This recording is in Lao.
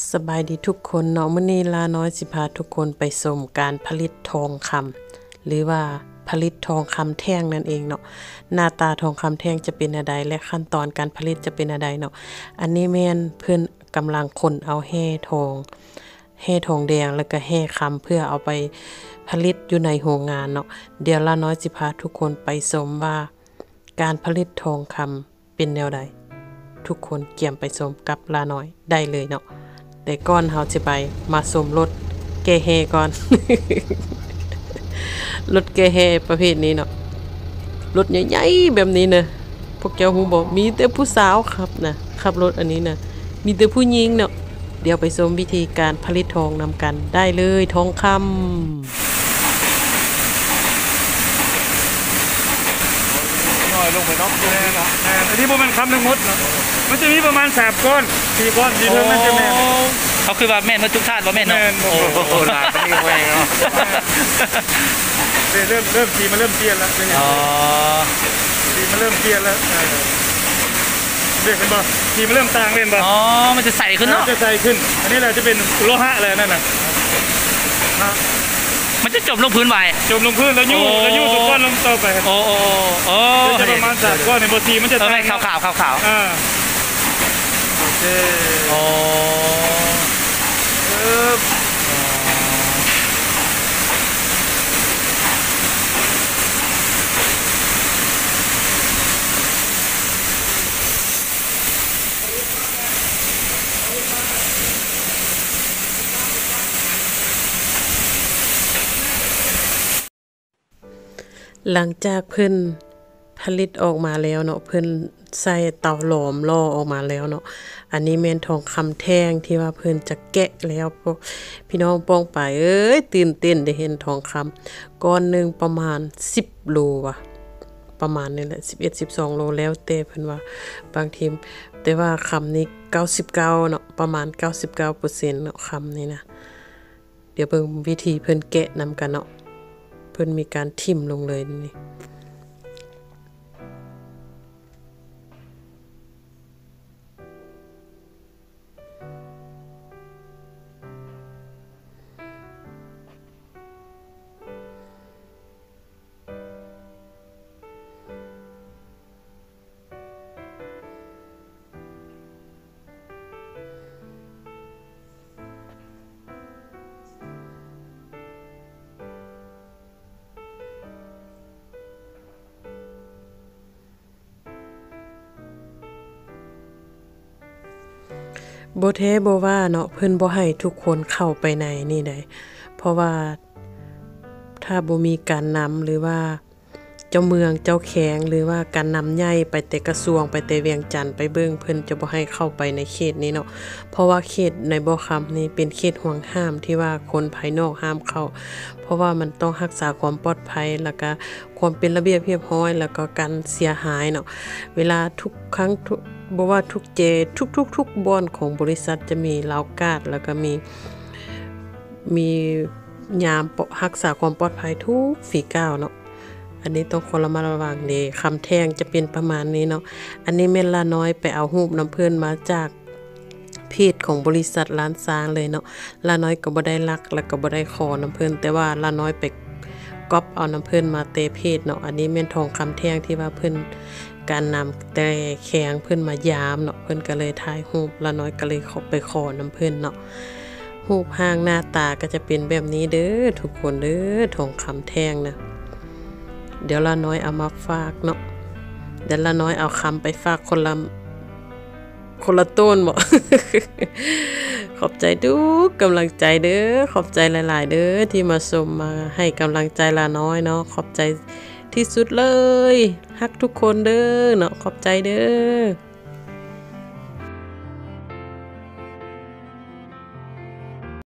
ສະບາຍດີທຸກຄົນເນາະ, ມື້ນີ້ຫຼ້ານ້ອຍຊິພາທຸກຄົນໄປຊົມການຜະລິດທອງຄຳ ຫຼືວ່າຜະລິດທອງຄຳແທ່ງນັ້ນເອງເນາະ. ໜ້າຕາທອງຄຳແທ່ງຈະເປັນແນວໃດ ແລະ ຂັ້ນຕອນການຜະລິດຈະເປັນແນວໃດເນາະ. ອັນນີ້ແມ່ນເພິ່ນກຳລັງຂົນເອົາແຮ່ທອງ ແຮ່ທອງແດງ ແລ້ວກໍແຮ່ຄຳ ເພື່ອເອົາໄປຜະລິດຢູ່ໃນໂຮງງານເນາະ. ດຽວຫຼ້ານ້ອຍຊິພາທຸກຄົນໄປຊົມວ່າ ການຜະລິດທອງຄຳເປັນແນວໃດ, ທຸກຄົນກຽມໄປຊົມກັບຫຼ້ານ້ອຍໄດ້ເລີຍເນາະ. ແຕ່ກ່ອນເຮົາຊິໄປ ມາຊົມລົດແກ່ແຮ່ກ່ອນ. ລົດແກ່ແຮ່ປະເພດນີ້ເນາະ, ລົດໃຫຍ່ໆແບບນີ້ນະ, ພວກເຈົ້າຮູ້ບໍ່? ມີແຕ່ຜູ້ສາວຂັບນະ, ຂັບລົດອັນນີ້ນະ, ມີແຕ່ຜູ້ຍິງເນາະ. ດຽວໄປຊົມວິທີການຜະລິດທອງນຳກັນໄດ້ເລີຍ, ທອງຄຳ. ນ້ອຍລົງໄປເນາະ. ແມ່ນ ແມ່ນ. ອັນນີ້ບໍ່ແມ່ນຄຳທັງໝົດເນາະ, ມັນຈະມີປະມານສາມກ້ອນ ສີ່ກ້ອນ ຢູ່ເທິງນັ້ນຈະແມ່ນ. ອໍ ເຂົາຄືວ່າແມ່ນໝົດທຸກທາດບໍ່ແມ່ນເນາະ? ແມ່ນ. ໂອ້ ໂອ້ ຫຼາຍປານນີ້ກໍແມ່ນເນາະ. ເລີ່ມ ເລີ່ມ ສີມັນເລີ່ມປ່ຽນແລ້ວ. ອໍ ສີມັນເລີ່ມປ່ຽນແລ້ວ. ເອີ ເຫັນບໍ່? ສີມັນເລີ່ມຕ່າງແມ່ນບໍ່? ອໍ ມັນຈະໃສຂຶ້ນເນາະ. ເອີ ຈະໃສຂຶ້ນ. ອັນນີ້ແຫຼະຈະເປັນໂລຫະແລ້ວນັ້ນນະ. ເນາະ ມັນຈະຈົມລົງພື້ນໄວ. ຈົມລົງພື້ນແລ້ວຍູ້ ໂອ້ ແລ້ວຍູ້ຕົວກ້ອນລົງຕໍ່ໄປ. ໂອ້ ໂອ້ ໂອ້ ໂອ້ ຈະປະມານສາມກ້ອນນີ້ບໍ່? ສີມັນຈະ ເອີ ແມ່ນຂາວໆ ຂາວໆ. ອ່າ ໂອເຄ. ອໍ ເອີ. ຫຼັງຈາກເພິ່ນຜະລິດອອກມາແລ້ວເນາະ, ເພິ່ນໃສ່ເຕົາຫຼອມຫຼໍ່ອອກມາແລ້ວເນາະ. ອັນນີ້ແມ່ນທອງຄຳແທ່ງທີ່ວ່າເພິ່ນຈະແກະແລ້ວ. ພວກ ພີ່ນ້ອງປ້ອງປາຍເອີຍ, ຕື່ນເຕັ້ນໄດ້ເຫັນທອງຄຳ. ກ້ອນໜຶ່ງປະມານສິບໂລວະ, ປະມານນີ້ແຫຼະ ສິບເອັດ ສິບສອງໂລ ແລ້ວແຕ່ເພິ່ນວ່າ ບາງທີ. ແຕ່ວ່າຄຳນີ້ເກົ້າສິບເກົ້າເນາະ, ປະມານເກົ້າສິບເກົ້າເປີເຊັນເນາະ ຄຳນີ້ນະ. ດຽວເບິ່ງວິທີເພິ່ນແກະນຳກັນເນາະ, ເພິ່ນມີການຖິ້ມລົງເລີຍນີ້. ບໍ່ແທ້ບໍ່ວ່າເນາະ, ເພິ່ນບໍ່ໃຫ້ທຸກຄົນເຂົ້າໄປໃນນີ້ໃດ, ເພາະວ່າຖ້າບໍ່ມີການນຳ ຫຼືວ່າເຈົ້າເມືອງເຈົ້າແຂວງ ຫຼືວ່າການນຳໃຫຍ່ໄປແຕ່ກະຊວງ ໄປແຕ່ວຽງຈັນໄປເບິ່ງ, ເພິ່ນຈະບໍ່ໃຫ້ເຂົ້າໄປໃນເຂດນີ້ເນາະ, ເພາະວ່າເຂດໃນບໍ່ຄຳນີ້ເປັນເຂດຫວງຫ້າມ ທີ່ວ່າຄົນພາຍນອກຫ້າມເຂົ້າ, ເພາະວ່າມັນຕ້ອງຮັກສາຄວາມປອດໄພ ແລ້ວກະ ຄວາມເປັນລະບຽບຮຽບຮ້ອຍ ແລ້ວກໍການເສຍຫາຍເນາະ. ເວລາທຸກຄັ້ງ ທຸກ ບໍ່ວ່າທຸກເຈ ທຸກໆໆບ່ອນຂອງບໍລິສັດຈະມີລາວກາດ ແລ້ວກໍມີ ມີຍາມ ປ- ຮັກສາຄວາມປອດໄພທຸກຝີກ້າວເນາະ. ອັນນີ້ຕ້ອງຄວນລະມັດລະວັງເດ້. ຄຳແທ່ງຈະເປັນປະມານນີ້ເນາະ. ອັນນີ້ແມ່ນຫຼ້ານ້ອຍໄປເອົາຮູບນຳເພິ່ນມາຈາກ ເພຈຂອງບໍລິສັດລ້ານຊ້າງເລີຍເນາະ. ຫຼ້ານ້ອຍກໍບໍ່ໄດ້ລັກ ແລ້ວກໍບໍ່ໄດ້ຂໍນຳເພິ່ນ, ແຕ່ວ່າຫຼ້ານ້ອຍໄປກັອບເອົານຳເພິ່ນມາແຕ່ເພຈເນາະ. ອັນນີ້ແມ່ນທອງຄຳແທ່ງທີ່ວ່າເພິ່ນ ການນຳແຕ່ແຂວງເພິ່ນມາຢາມເນາະ, ເພິ່ນກໍເລີຍຖ່າຍຮູບ, ຫຼ້ານ້ອຍກໍເລີຍເຂົ້າໄປຂໍນຳເພິ່ນເນາະ. ຮູບຮ່າງໜ້າຕາກໍຈະເປັນແບບນີ້ເດີທຸກຄົນເດີ, ທອງຄຳແທ່ງນະ. ດຽວຫຼ້ານ້ອຍເອົາມາຝາກເນາະ, ດຽວຫຼ້ານ້ອຍເອົາຄຳໄປຝາກຄົນລະ ຄົນລະໂຕນບໍ? ຂອບໃຈທຸກກຳລັງໃຈເດີ, ຂອບໃຈຫຼາຍໆເດີ ທີ່ມາຊົມ ມາໃຫ້ກຳລັງໃຈຫຼ້ານ້ອຍເນາະ, ຂອບໃຈທີ່ສຸດເລີຍ, ຮັກທຸກຄົນເດີເນາະ, ຂອບໃຈເດີ.